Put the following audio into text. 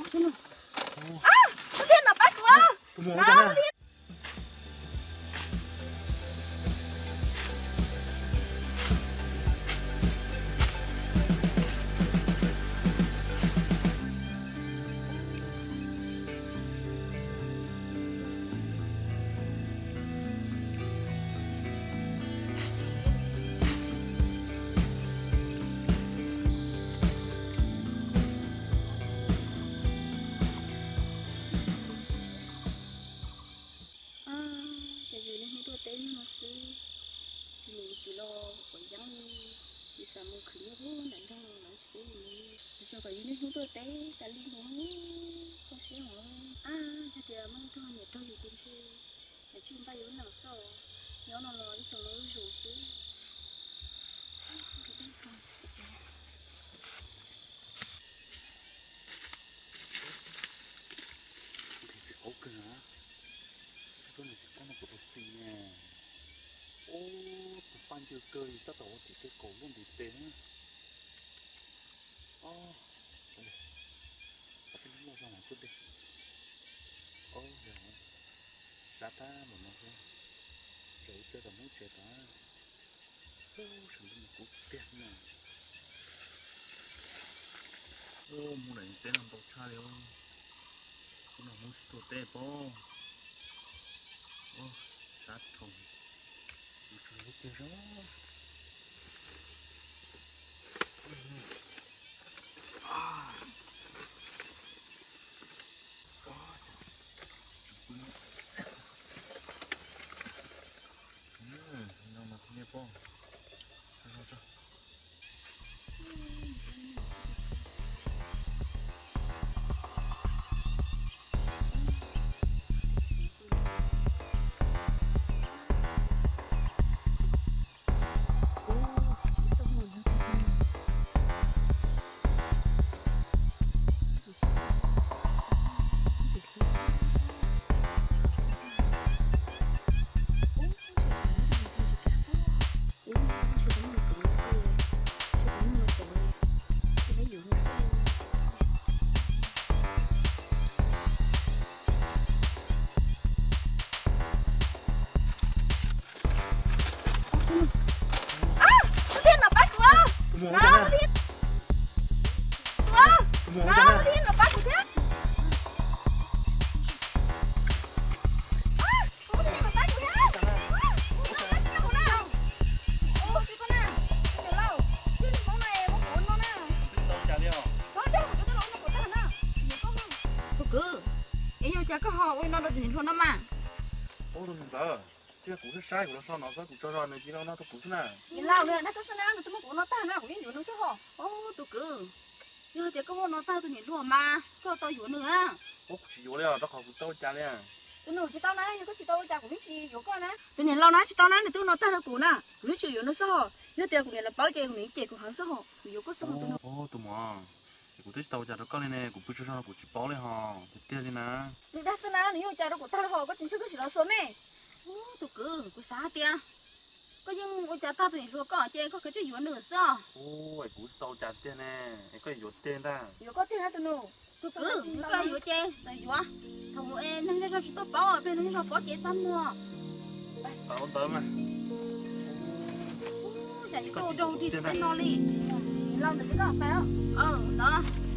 Tus thiaj no pab kuv. Ces yus niaj hnub tuaj teb no xwb, nws tsis los quav yeeb li, yus xav mus khwv nyiaj huv nram nroog los tsis pub yus mus. Yus xav kom yus niaj hnub tuaj teb tas li no, kho siab os. Ab, yog tias muaj ib tug nyiam raug yus tus ntshe, nws tsis npaj yus lub neej xwb, nyob no los ib xyoos no zuj zus xwb. Ntxim qab kawg na, tsis tau nws tsis qab no kuv tus txiv ne. Ub, tus paj ncw kawg li, tab tom ua tim tej kaum luaj ntiv tes na. Ob, ua tej loj zog mas xwb dej. Ob, yog sab tab npaum no xwb, tseem ua tej tom hmoob tsev tod. Xub, sawv ntxov mus kuv tiag na. Ub, mus lawm teb no ntau tshaj li os. Hnub no hmoob tsis tuaj teb pob. Ub, sab dhau, mus tsis lub tiag zog. Tus thiaj no pab kuv. Tus thiaj no pab kuv thiab. Tus kwv, es yog cas koj ho ua li no rau tus niam hluas no mas? Ub, tus niam ntxawm, thiab kuv twb saib kuv los so no xwb, kuv tsaug zog nws cia li no rau kuv xwb na. Niam laus, nws dag koj xwb na, nws twb muab kuv ua no tag na, kuv yeej yuav nws xwb hos. Ub, tus kwv, yog tias koj muab ua no tag tus niam hluas mas koj tau yuav nws na. Ub, kuv tsis yuav li os, rau qhov kuv tsis tau ua cas li. Tus nus, tsis tau na, yog koj tsis tau ua cas kuv yeej tsis yuav koj na. Tus niam laus na, tsis tau na, nws twb ua no tag rau kuv na, kuv yeej tsis yuav nws xwb hos. Yog tias kuv niam los paub ces kuv niam cem kuv heev xwb hos, kuv yuav koj xwb hos tus nus. Ub, tus muam, es kuv twb tsis tau ua cas rau koj li ne, kuv pw tsaug zog no kuv tsis paub li hos, tiag tiag li na. Nws dag xwb na, nws yeej ua cas rau kuv tag li hos, koj tsis ntshe koj tsis los xuas me. Ub, tus kwv, kuv xav hais tias koj yeej ua cas tag tus niam hluas koj ces koj kav tsij yuav nws xwb. Ub, es kuv tsis tau ua cas tiag ne, es koj yuav tiag ntag. Yuav koj tiag na tus nus. Tus kwv, koj yuav ces txawm yuav. Thaum ub es neeg zej zog tsis tuaj paub, pliag neeg zej zog paub ces txaj muag. Tau ntawd mas. Ub, cas yuav tau rau ris tej no li. Los ntawm ces koj pais. Ntawd.